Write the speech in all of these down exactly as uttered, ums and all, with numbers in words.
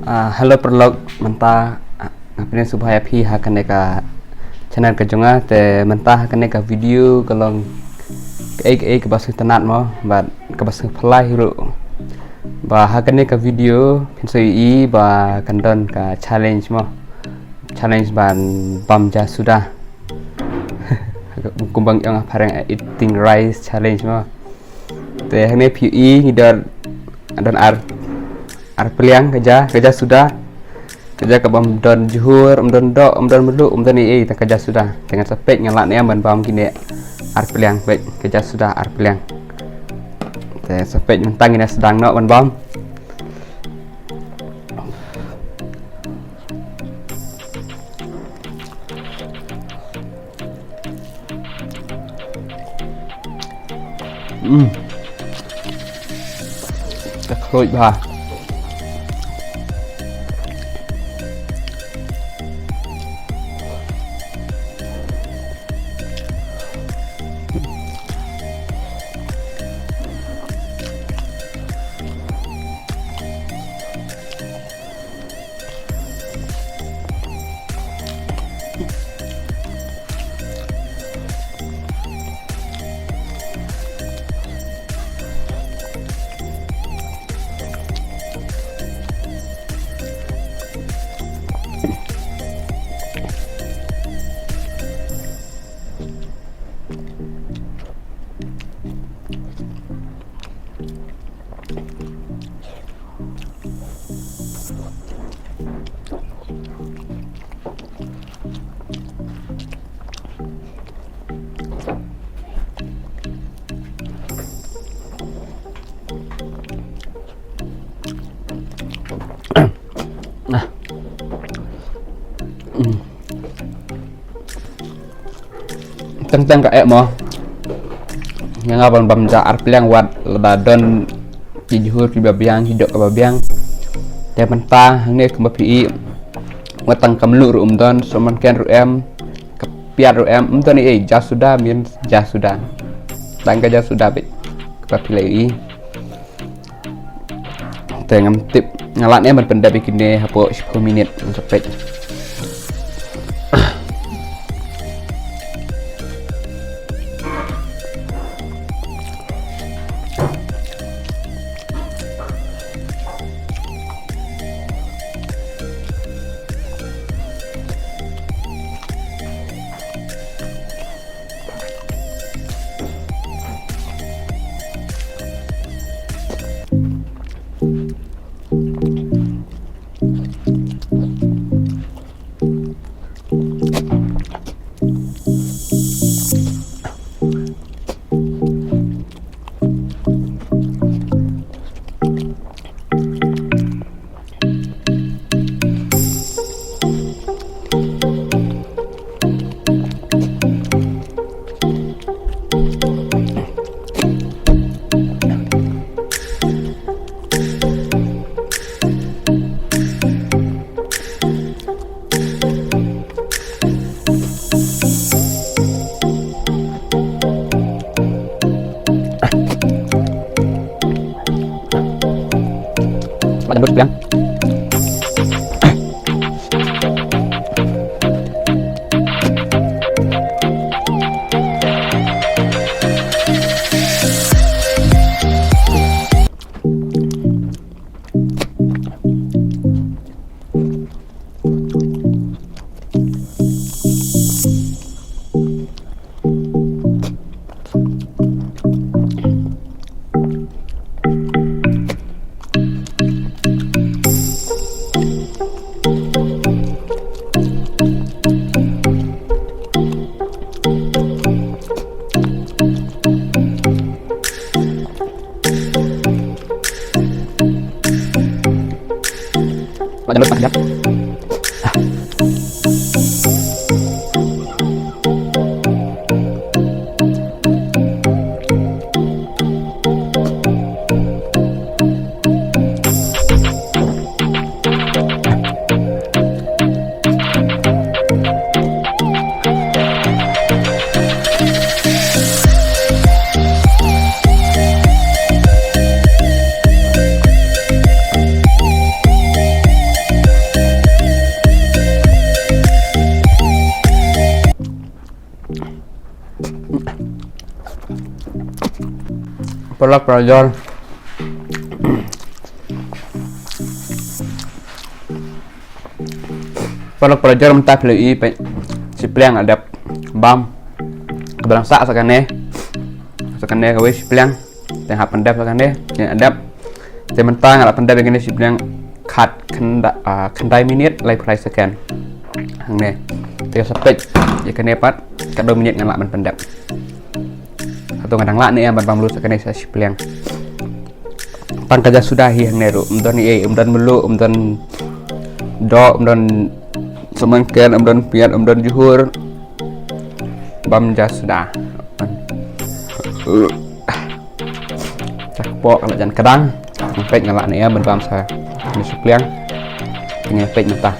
Ah, hello paralok, mynta, ah, nga pdiang sngewbha ïa phi ha kane ka channel ka jong nga. Te mynta ha kane ka video ka long kaei kaei kaba sngewtynnat mo, bad kaba sngewphylla hi ruh. Ba ha kane ka video phin sa ïohi ba kan don ka challenge mo. Challenge ban bam ja suda. Kumba ngi ong ha phareng, eating rice challenge mo. Te hangne phi ïohi ngi don, don ar, ar pliang ka ja, ka ja suda. Ka ja kaba ym don jhur, ym don doh, ym don mluh, ym don ei ei, tang ka ja suda. Te ngan sa peit nga lah ne em ban bam kine ar pliang, peit ka ja suda ar pliang. Te sa peit mynta ngin ïa sdang noh ban bam. Hmm. Ka khluit bha. Nah. Hmm. Teng teng ka eh mo. Nga nga ban bam ja ar pliang wat lada don ki jhur kiba biang, ki doh kaba biang. Te mynta hangne kumba phi ïohi wat tang ka mluh ruh ym don, sohmynken ruh em, ka piat ruh em, ym don ei ei, ja suda means ja suda. Tang ka ja suda beit. Kumba phi la ïohi. Te ngam tip nga lah ne em ban pyndep ïa kine hapoh shiphew minit, ngam tip. Paralok parajor. Paralok parajor, mynta phi la ïohi peit shi pliang la dep bam. Kaba dang sah sa kane. Sa kane kawei shi pliang. Te nga hap pyndep sa kane, te nga dep. Te mynta nga la pyndep ïa kane shi pliang khat khynda-, ah, khyndai minit laiphew lai second. Hangne. Te sa peit ïa kane pat katno minit ngan lah ban pyndep. Hato nga dang lah ne em ban bam lut sa kane sa shi pliang. Tang ka ja suda hi hangne ruh. Ym don ei, ym don mluh, ym don doh, ym don samangken, ym don piat, ym don jhur. Bam ja suda. Sa kpoh ka la jan kdang. Peit nga lah ne em ban bam sa kane shi pliang. Te ngin peit mynta.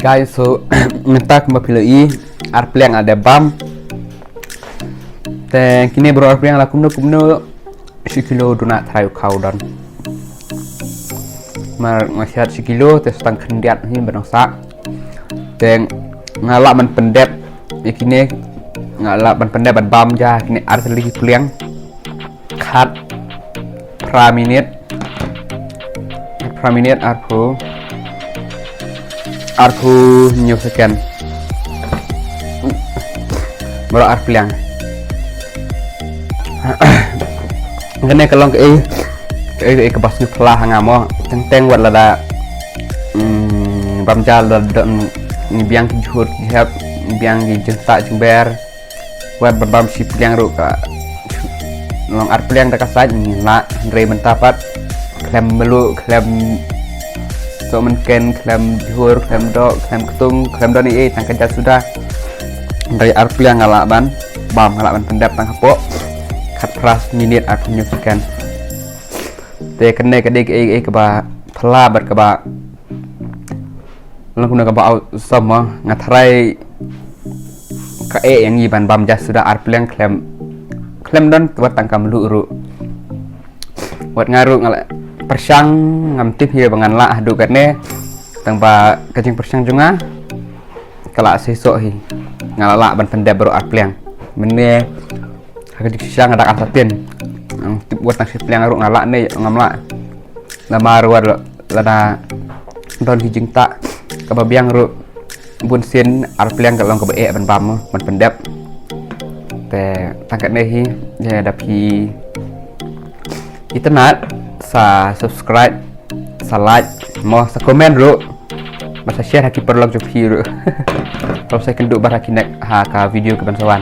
Guys, so mynta kumba phi la i, ar pliang la dep bam. Te kine baroh ar pliang la kumno kumno, shi kilo duna trai u khaw don. Mar nga siat shi kilo te stang khyndiat hi ba nang sa. Te nga lah ban pyndep ïa kine, nga lah ban pyndep ban bam ja kine ar tylli ki pliang. Khat phra minit, phra minit arphew, arphew hynñiew second. Baroh ar pliang. Kane ka long kaei kaei kaei kaba sngewphylla ha nga mo. Teng teng wat lada, mm, bam ja lada don ngi biang ki jhur ki hep, ngi biang ki jingtah jingber. Wat ban bam shi pliang ruh ka long ar pliang da ka sait ngi lah, hynrei mynta pat khlem mluh, khlem soh mynken, khlem jhur, khlem doh, khlem ktung, khlem don ei ei, tang ka ja suda. Hynrei ar pliang nga lah ban bam, nga lah ban pyndep tang hapoh khat phra minit arphew hynñiew second. Te kane ka dei kaei kaei kaba phylla bad kaba long kumno kaba awesome mo. Nga tharai kaei ïa ngi ban bam ja suda ar pliang khlem, khlem don wat tang ka mluh ruh. Wat nga ruh nga la pyrshang, ngam tip hi ba ngan lah haduh katne. Tang ba ka jingpyrshang jong nga ka la seisoh hi. Nga la lah ban pyndep baroh ar pliang. Mynne ha ka jingshisha nga dak artatien. Ngam tip wat tang shi pliang ruh nga lah ne ngam lah. Namar wat lada don ki jingtah kaba biang ruh, bun sien ar pliang ka long kaba eh ban bam, ban pyndep. Te tang katne hi, ïa da phi itynnad sa subscribe, sa like mo, sa comment ruh, bad sa share ha ki paralok jong phi ruh. Khlem sa ïakynduh bad ha ki next, ha ka video kaban sa wan.